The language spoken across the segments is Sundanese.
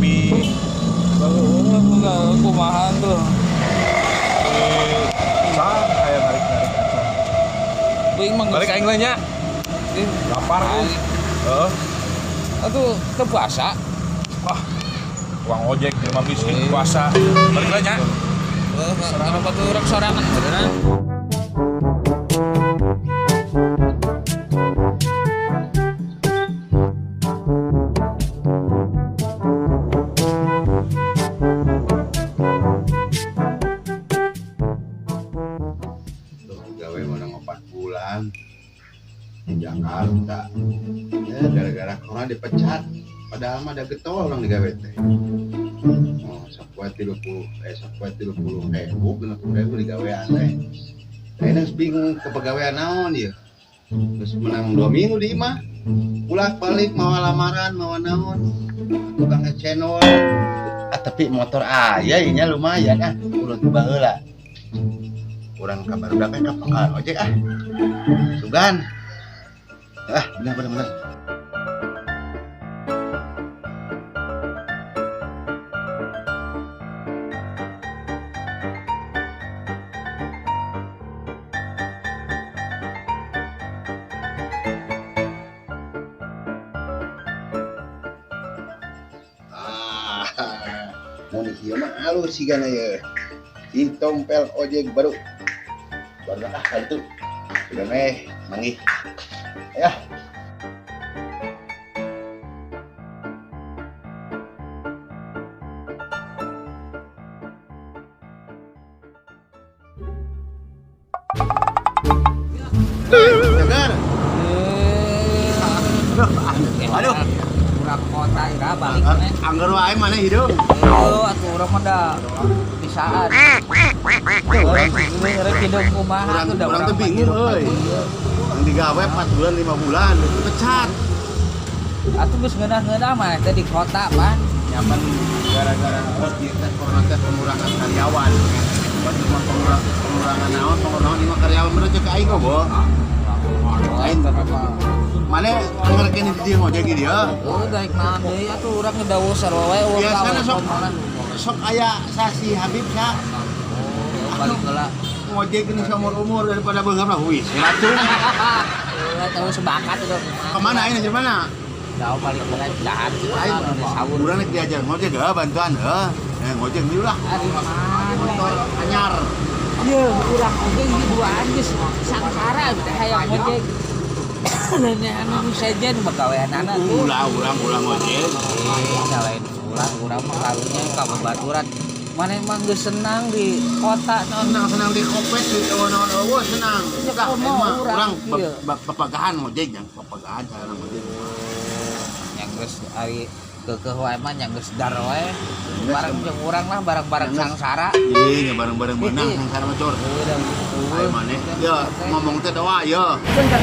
Pandemi. Baru kumaha tuh. Can aya narik-narik acan. Teuing mah Balik aing lah nya. Lapar euy. Heeh. Atuh teu puasa. Wah. Tukang ojek jelema miskin puasa. Balik lah nya. Kalau batu urang sorangan beneran. Tuh, gawe menang 4 bulan di Jakarta ya, gara-gara corona dipecat, padahal mah ada getol orang digawe teh. Oh, sapoe 30, eh, sapoe 30.000, 60.000 digawean teh. Ayeuna geus bingung ke pegawaian naon ieu. Terus menang 2 minggu di imah, bolak balik mawa lamaran, mawa naon, tukang channel. Ah, tapi motor aya ieu nya, lumayan. Ah, urut baheula urang ka barudak ka pangkalan ojek. Ah, sugan. Ah, benar benar benar. Ah, mun kieu mah alus sigana ye. Ditompel ojek baru. Baru ah kali itu. Sudah meh, manggih. Ya. Dengar. Aduh. Urang kota ira balik nih. Angger wae mana hidup. Oh, atuh urang mah da bisaan. Rek hidup kumaha Urang tuh da. Urang tuh bingung euy. Yang digawe 4 bulan, 5 bulan dipecat. Atuh geus ngeunah-ngeunah mah teh di kota pan. Nyaman gara-gara ieu teh corona teh pengurangan karyawan. Waktu mah pengurangan naon, pengurangan lima karyawan bener cek aing kok. Aing mana angger kene di dieu ngojek di dieu. Oh, daek naon deui atuh, urang ngedawuh sarua wae eueuh Biasana gawe sok mana. Sok aya sasi Habib sa Oh, balik heula. Ngojek ini seumur umur daripada beunghar mah wis. Racun. Eh, tahu sebakat itu. Kemana aing di mana? Jauh balik heula dahar Aing sahur. urang rek diajar ngojek heuh, bantuan heuh. Eh, ngojek dulu lah. Ari mana? Motor anyar. Iya, urang oge ieu duaan geus sangsara teh hayang ngojek. Nenek anu sejen bagaweanana tuh. Ulah urang ulah ngojek. Eh, nyalain ulah, urang mah karunya ka babaturan. Mana emang geus senang di kota non. Senang-senang di kopet di naon eueuh senang. Ya, Dah, komo aing mah urang, urang iya. papagahan ngojek, jang papagahan cara ngojek. Yang geus ari keukeuh wae mah yang geus dar wae. Bareng jeung urang lah, bareng-bareng sangsara. Iya, bareng-bareng menang sangsara mah cor. Udah. Ayo maneh. Ya, ngomong teh doa ya. Punten.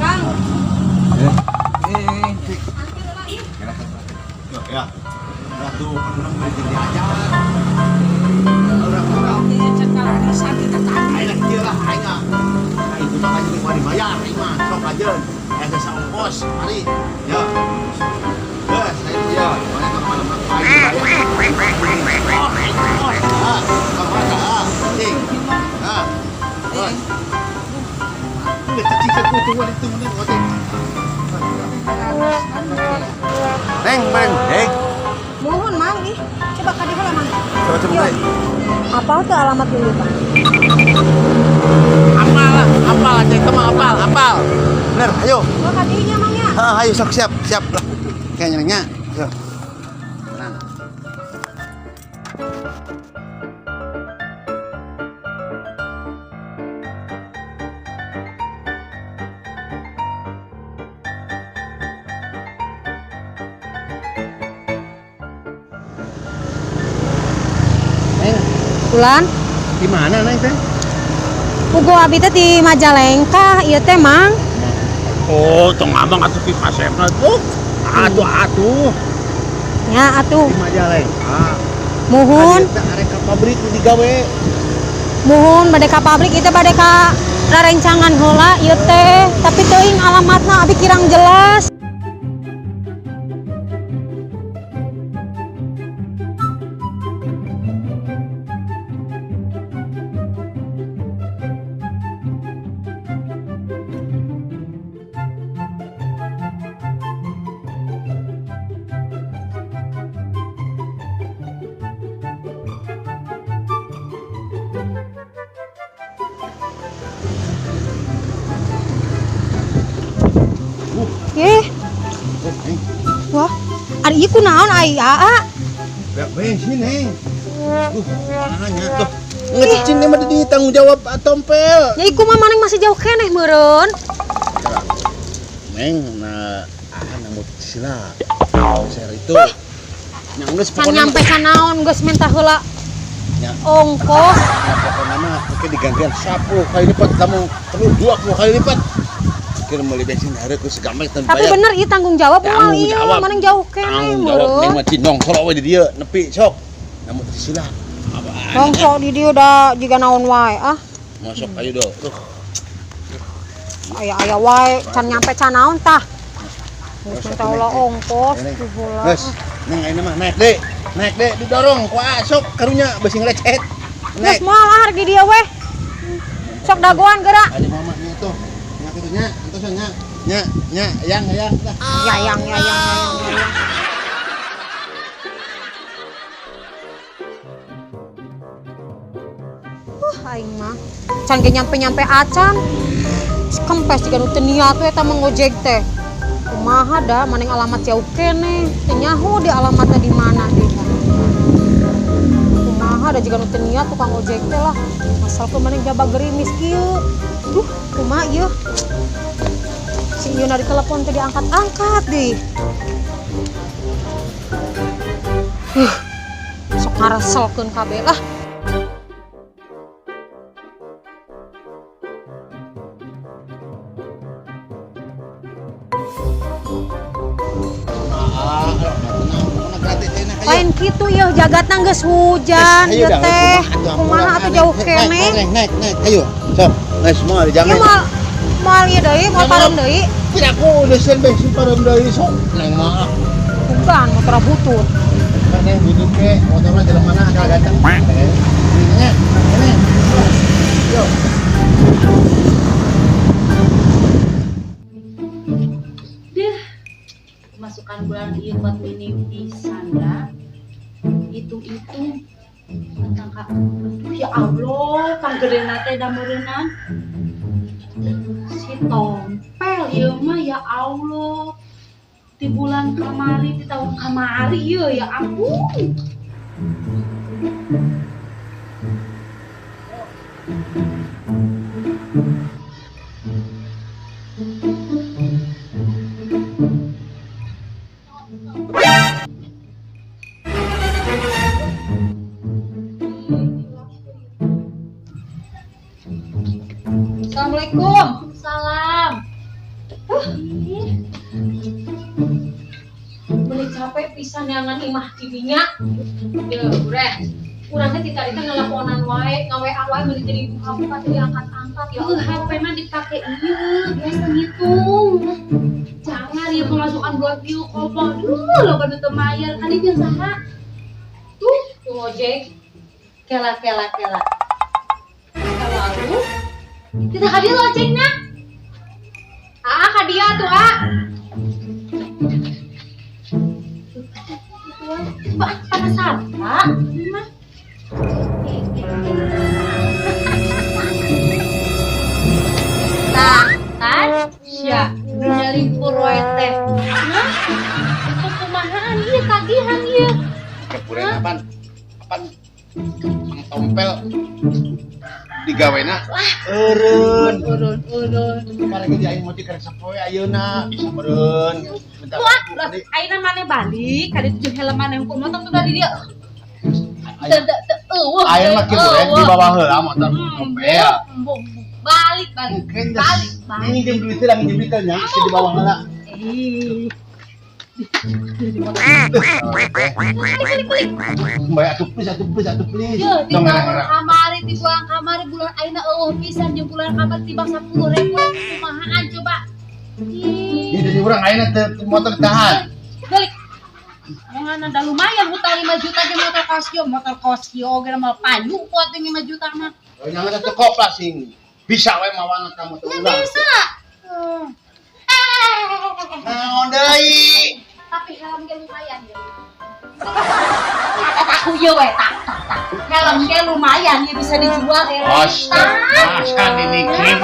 Kang, Eh, Yo, ya. Udah tuh, menang beri diajar. Urang-urang. Ieu cekal pisan kita tadi. Aing lah kieu lah aing ah. Nah, itu sok aja mau dibayar aing mah. Sok aja. Eh, jasa ongkos, mari. Ya. Geus, aing ya. Mana ke mana aing dibayar. Oh, aing ongkos. Ah, sok aja. Ah, cing. Ah. Geus. Geus cicing sakutu itu mun ojek. Neng, neng, neng. Mohon, Mang, ih. Coba ka dieu heula, Mang. Coba coba. Yuk. Apal teu alamat dulu, Pak? Apal lah, apal aja itu mah apal, apal. Bener, ayo. Oh, ka dieu nya, Mang ya. Ha, ayo sok siap, siap lah. Kayaknya nya. Ayo. Tenang. Neng, Bulan, di mana Neng teh? Puguh abi teh di Majalengka, ieu teh, Mang. Oh, tong ngomong atuh pi pasepna. Oh, Atuh atuh. Nya atuh. Di Majalengka. Muhun, Tadi teh arek ka pabrik nu digawe. Muhun bade ka pabrik itu bade ka rarencangan heula ieu teh, tapi teuing alamatna abi kirang jelas. Ih, Oh, Neng. wah, ari ieu kunaon ai aa? Beak bensin, Neng. Makanya tuh. Ngecicin dia mah di tanggung jawab tompel. Ya iku mah maneh masih jauh keneh meureun. Neng, nah, ah, nambut sila. Share itu. Yang geus Can pokoknya nyampe ka naon geus minta heula Ya. ongkos. Nah, pokoknya mah oke digantian 10 kali lipat kamu perlu 20 kali lipat. Kira meuli bensin hareup ku segamek teu Tapi bayar. bener ieu tanggung jawab moal Tanggung ieu, jawab. maneh jauh keneh Tanggung jawab Neng meureun. mah cinong solo we di dieu nepi sok. Nambut sila. Apaan? Bangso di dieu da jiga naon wae ah. Masuk ayo do. Tuh. Aya-aya wae can nyampe can naon tah. Geus Terus minta atuh, heula Neng. ongkos Neng. tuh heula. Geus, Neng ayeuna mah naik deui. Naik deui didorong ku sok karunya beusi ngelecet. Geus Naik. moal ah di dieu weh. Sok dagoan geura. Ada mama nya tuh. Nya kitu nya, entos nya. Nya, nya, yang, yang dah. Yayang yayang yayang yayang. Aing mah can ge nyampe-nyampe acan. Kempes jiga nu teu niat we eta mah ngojek teh. Kumaha da maneh alamat jauh keneh. Teu nyaho di alamatna di mana deui. Kumaha da jiga nu teu niat tukang ojek teh lah. Asal ke maneh jaba gerimis kieu. Duh, kumaha ieu? Si ieu na ditelepon teh diangkat-angkat deui. Sok ngareselkeun kabeh lah. Ah, tenang, pokoknya gratis enak ayo. Lain kitu yeuh jagatna geus hujan Ayo ieu dah, teh. kumaha Kumaha atuh jauh keneh. Naik, naik, naik, ayo. Sok, geus moal Ieu jangan. moal moal ieu deui, moal Ya, pareum deui. Tidak aku udah bensin pareum deui sok. Neng mah. Bukan motor butut. Kan neng butut ke motorna jalan mana asal ganteng. Nya, ini. Yo. Deh, pemasukan bulan ieu buat minim pisan dah. Hitung-hitung tentang kak, aduh ya Allah, panggedena teh da meureunan. Si tompel ieu mah ya Allah. Di bulan kamari, di tahun kamari ieu ya ampun. Assalamualaikum. Salam. Ih, Beli capek pisan neangan imah didinya. Yeuh, bre. Urang teh titari teh ngelaponan wae, ngawa wae meuli jadi buka-buka teh diangkat-angkat ya. Eueuh, HP mah dipake ieu, biasa ngitung. Jangan ya pemasukan buat ieu kopo. Duh, loba nu teu mayar kali jeung saha? Tuh, tuh ojek. Kela kela kela. Lalu kita hadir ojeknya. Ah, ka dia tuh, ah. Coba penasaran, mah. Tah, kan? Sia, nyalipur wae teh. Nah, itu kumahaan ieu tagihan ieu. Kepuren apaan? Apaan? Mang tompel digawena eureun. Urun, urun. Kemarin ge aing motor karek sapoe ayeuna bisa meureun. Minta Wah, lah, ayeuna maneh balik, kali tujuh helm maneh hukum motor tuh dari dia. Teu teu teu eueuh. Aing mah kieu di bawah heula motor tompel. Balik, balik. Mungkin Balik, balik. Ini minjem duit lah, minjem duit nya, di bawah heula. Ih. Mbak atuh please, atuh please, atuh please. Yeuh, di Tong bulan ngarang. kamari, di bulan kamari, bulan ayeuna eueuh pisan jeung bulan kamari tibang 10.000 kumahaan coba. Ini Ih, dari urang ayeuna teu motor tahan. balik. Jangan ada lumayan hutang 5 juta ge motor Koskio oge mah payu kuat 5 juta mah. Oh, jangan satu kopla sing. Bisa we mawana ka motor Ya urang. bisa. Naon deui? Tapi helm ge lumayan ya. Aku ye we tak tak tak. Helm ge lumayan ya bisa dijual ya. Astaga, masa ini kini.